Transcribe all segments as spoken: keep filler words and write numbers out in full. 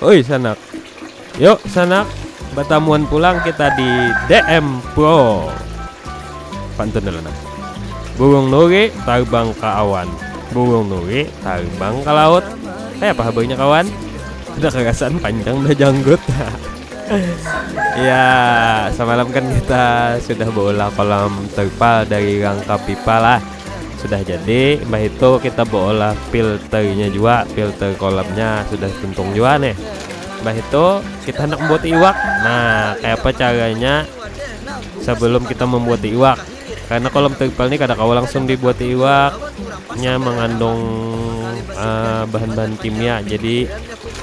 Oi sanak, yuk sanak, batamuan pulang kita di D M Pro. Pantun dulu nah. Burung nuri tarbang ka awan, burung nuri tarbang ka laut. Kaya apa habarnya kawan? Kada karasan panjang dah janggut. Ya, samalam kan kita sudah baulah kolam terpal dari rangka pipa lah. Sudah jadi, mbah itu kita baulah filternya jua, filter kolamnya sudah tuntung jua nih. Mbah itu kita hendak membuat iwak. Nah, kayak apa caranya sebelum kita membuat iwak? Karena kolam terpal ini kada kawa langsung dibuat iwaknya, mengandung eh, bahan-bahan kimia, jadi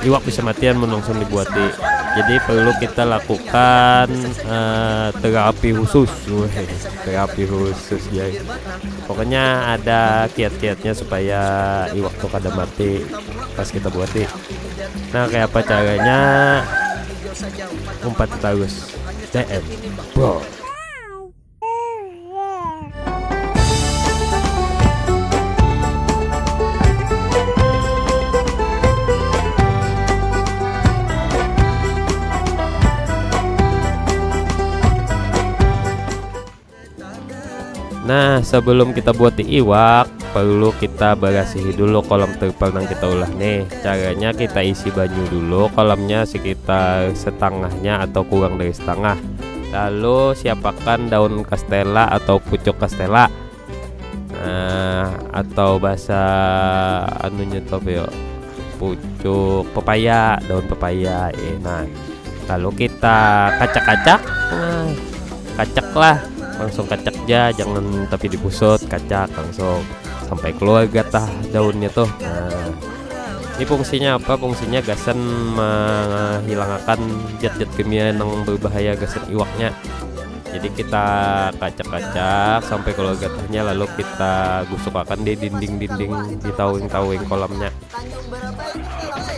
iwak bisa matian mun langsung dibuati. Jadi perlu kita lakukan eh, terapi khusus. Weh, terapi khusus, guys. Pokoknya ada kiat-kiatnya supaya iwak tuh kada mati pas kita buati. Nah, kayak apa caranya? Umpat terus. D M Pro. Nah, sebelum kita buat iwak, perlu kita berasihi dulu kolam terpal yang kita ulah nih. Caranya kita isi banyu dulu kolamnya sekitar setengahnya atau kurang dari setengah. Lalu siapakan daun kastela atau pucuk kastela. Nah, atau bahasa anunya tuh apa ya? Pucuk pepaya, daun pepaya. Eh, nah, lalu kita kacak-kacak. Nah, kacak lah, langsung kacak ja, jangan tapi dipusut, kacak langsung sampai keluar gatah daunnya tuh. Nah, ini fungsinya apa? Fungsinya gasan menghilangakan zat-zat kimia yang berbahaya gasan iwaknya. Jadi kita kacak-kacak sampai keluar gatahnya, lalu kita gusukakan di dinding-dinding, di tawing-tawing kolamnya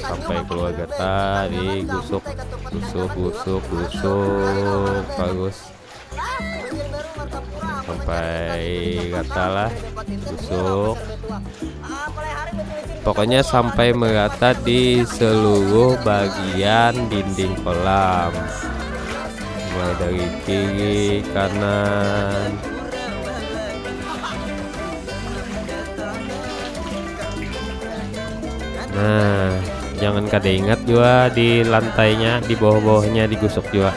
sampai keluar gatah, digusuk, gusuk, gusuk, gusuk terus sampai rata lah, gusuk. Pokoknya sampai merata di seluruh bagian dinding kolam, mulai dari kiri, kanan. Nah, jangan kada ingat jua di lantainya, di bawah-bawahnya digusuk jua.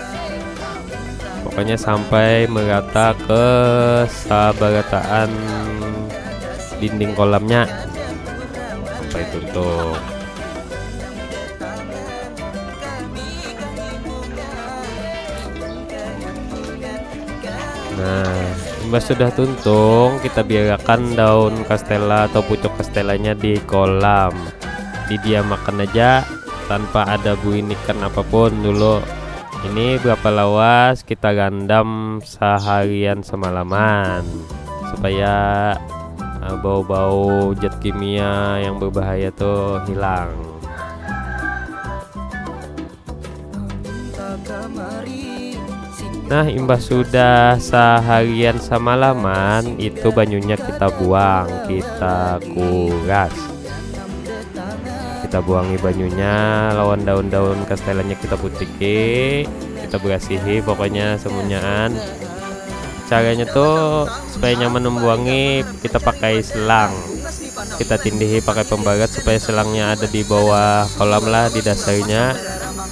Pokoknya sampai merata ke sabarataan dinding kolamnya, sampai tuntung. Nah, imbah sudah tuntung, kita biarakan daun kastela atau pucuk kastelanya di kolam. Didiamakan aja tanpa ada buinikan apapun dulu. Ini berapa lawas kita randam seharian semalaman supaya eh, bau-bau zat kimia yang berbahaya tuh hilang. Nah, imbah sudah seharian semalaman, itu banyunya kita buang, kita kuras. Kita buangi banyunya, lawan daun-daun kastelanya kita putiki, kita berasihi pokoknya semunyaan. Caranya tuh supaya nyaman membuangi, kita pakai selang. Kita tindihi pakai pembarat supaya selangnya ada di bawah kolam lah, di dasarnya.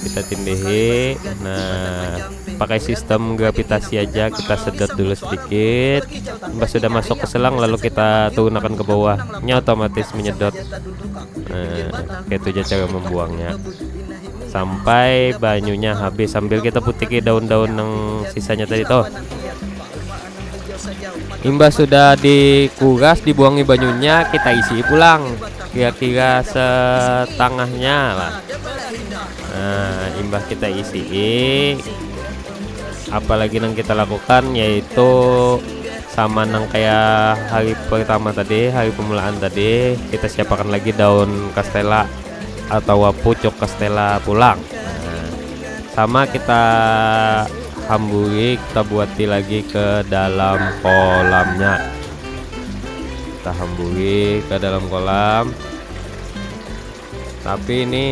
Kita tindihi. Nah, pakai sistem gravitasi aja, kita sedot dulu sedikit. Pas sudah masuk ke selang, lalu kita turunakan ke bawah. Nya otomatis menyedot. Nah, kayak itu aja cara membuangnya. Sampai banyunya habis, sambil kita putiki daun-daun yang sisanya tadi tuh. Imbah sudah dikuras, dibuangi banyunya, kita isi pulang kira-kira setengahnya lah. Nah, imbah kita isi, apalagi yang kita lakukan yaitu sama nang kayak hari pertama tadi, hari permulaan tadi, kita siapakan lagi daun kastela atau pucuk kastela pulang. Nah, sama kita hamburi, kita buati lagi ke dalam kolamnya. Kita hamburi ke dalam kolam. Tapi ini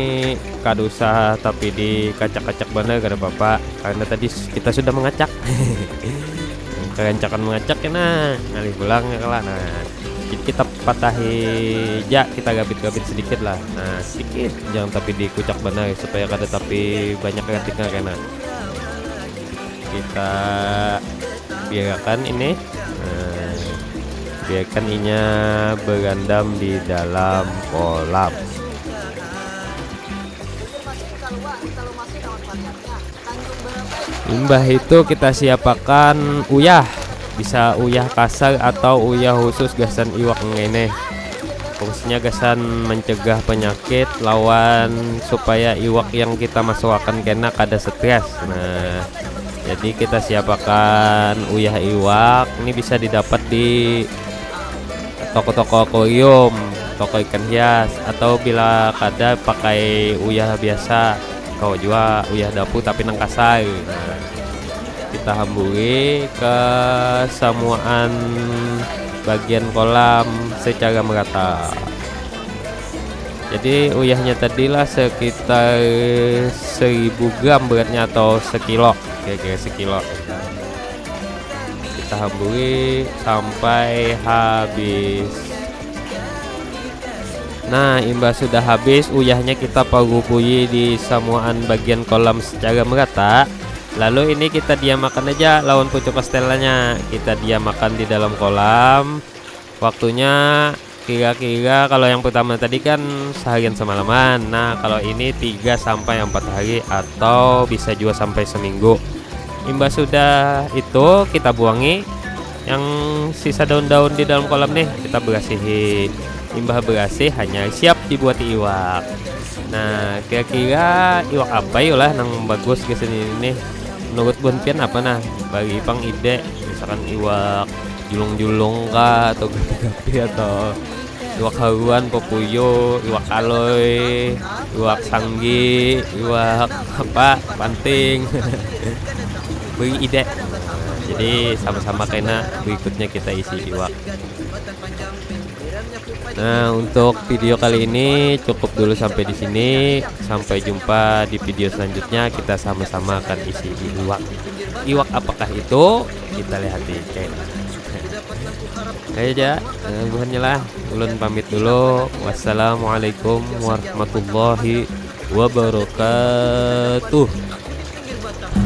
kada usah tapi dikacak-kacak banar, kada apa-apa, karena tadi kita sudah mengacak. Kerancakan mengacak kena ngalih pulang ya kalah. Nah, kita patahi ja, kita gabit-gabit sedikit lah. Nah, sedikit jangan tapi dikucak banar supaya kada tapi banyak ratiknya kena. Kita biarkan ini, nah, biarkan inya berendam di dalam kolam. Imbah itu kita siapakan uyah, bisa uyah kasar atau uyah khusus gasan iwak ngene. Fungsinya gasan mencegah penyakit lawan supaya iwak yang kita masukkan kena kada stres. Nah, jadi kita siapakan uyah iwak, ini bisa didapat di toko-toko akuarium, toko ikan hias, atau bila kada pakai uyah biasa, kawa jua uyah dapur tapi nang kasar. Nah, kita hamburi ke samuaan bagian kolam secara merata. Jadi uyahnya tadi lah sekitar seribu gram beratnya atau sekilo, kira-kira sekilo. Kita hamburi sampai habis. Nah, imbah sudah habis, uyahnya kita pagubuyi di samuaan bagian kolam secara merata. Lalu ini kita diamakan aja lawan pucuk kastellanya. Kita diamakan di dalam kolam. Waktunya kira-kira kalau yang pertama tadi kan seharian semalaman. Nah, kalau ini tiga sampai empat hari atau bisa juga sampai seminggu. Imbah sudah itu kita buangi yang sisa daun-daun di dalam kolam nih, kita berasihi. Imbah berasih hanya siap dibuat iwak. Nah, kira-kira iwak apa yulah nang bagus ke sini nih? Menurut buhan pian apa nah? Bagi ipang ide, misalkan iwak julung-julung kah, atau gapi-gapi, atau iwak haruan, papuyu, iwak kaloi, iwak sanggi, iwak apa, panting. Beri ide. Nah, jadi sama-sama kena berikutnya kita isi iwak. Nah, untuk video kali ini cukup dulu sampai di sini. Sampai jumpa di video selanjutnya. Kita sama-sama akan isi iwak. Iwak apakah itu? Kita lihat di channel. Ayo ja, eh, buhannya lah. Ulun pamit dulu. Wassalamualaikum warahmatullahi wabarakatuh.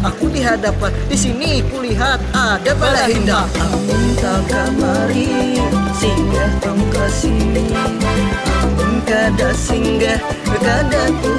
Aku di hadapan, di sini kulihat ada bala indah. Amun ka kamari, singgah kam ka sini. Amun kada singgah, kada ku